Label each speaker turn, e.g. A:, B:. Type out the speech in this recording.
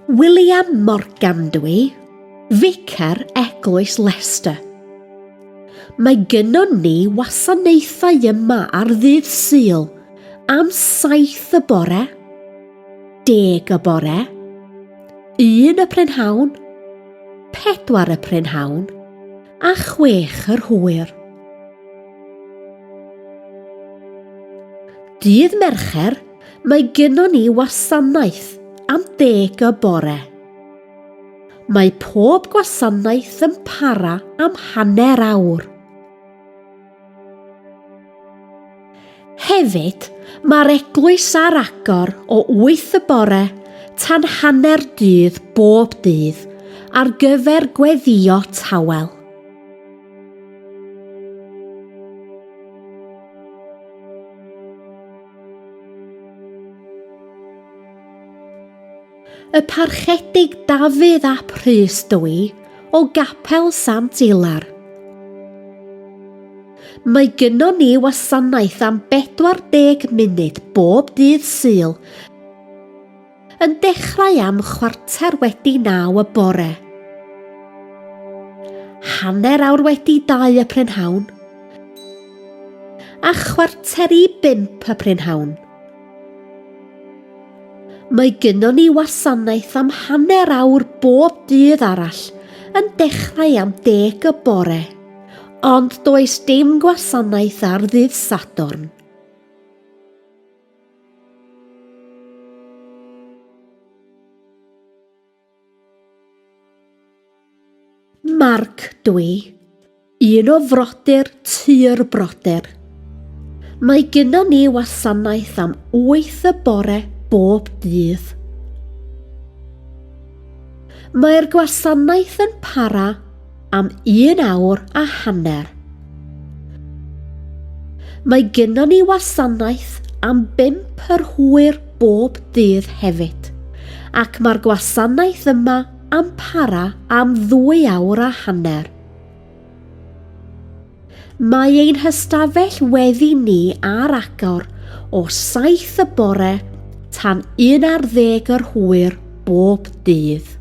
A: William Morgan dw i, Ficer Eglwys Leicester. Mae gynnon ni wasanaethau yma ar ddydd Sul am 7 y bore, 10 y bore, 1 y prynhawn, 4 y prynhawn a 6 yr hwyr. Dydd Mercher, mae gynnon ni wasanaeth am 10 y bore. Mae pob gwasanaeth yn para am hanner awr. Hefyd, mae'r eglwys ar agor o 8 y bore tan hanner dydd bob dydd ar gyfer gweddïo tawel. Y Parchedig Dafydd ap Rhys dw i, o Gapel Sant Ilar. Mae gynnon ni wasanaeth am 40 munud bob dydd Sul, yn dechrau am 9:15 y bore. 2:30 y prynhawn, a 4:45 y prynhawn. Mae gynnon ni wasanaeth am hanner awr bob dydd arall yn dechrau am deg y bore, ond does dim gwasanaeth ar ddydd Sadwrn. Marc dw i, un o frodyr Tŷ'r Brodyr. Mae gynnon ni wasanaeth am 8 y bore bob dydd. Mae'r gwasanaeth yn para am un awr a hanner. Mae gynnon ni wasanaeth am bump yr hwyr bob dydd hefyd, ac mae'r gwasanaeth yma am para am ddwy awr a hanner. Mae ein hystafell weddi ni ar agor o 7 y bore tan 11 yr hwyr bob dydd.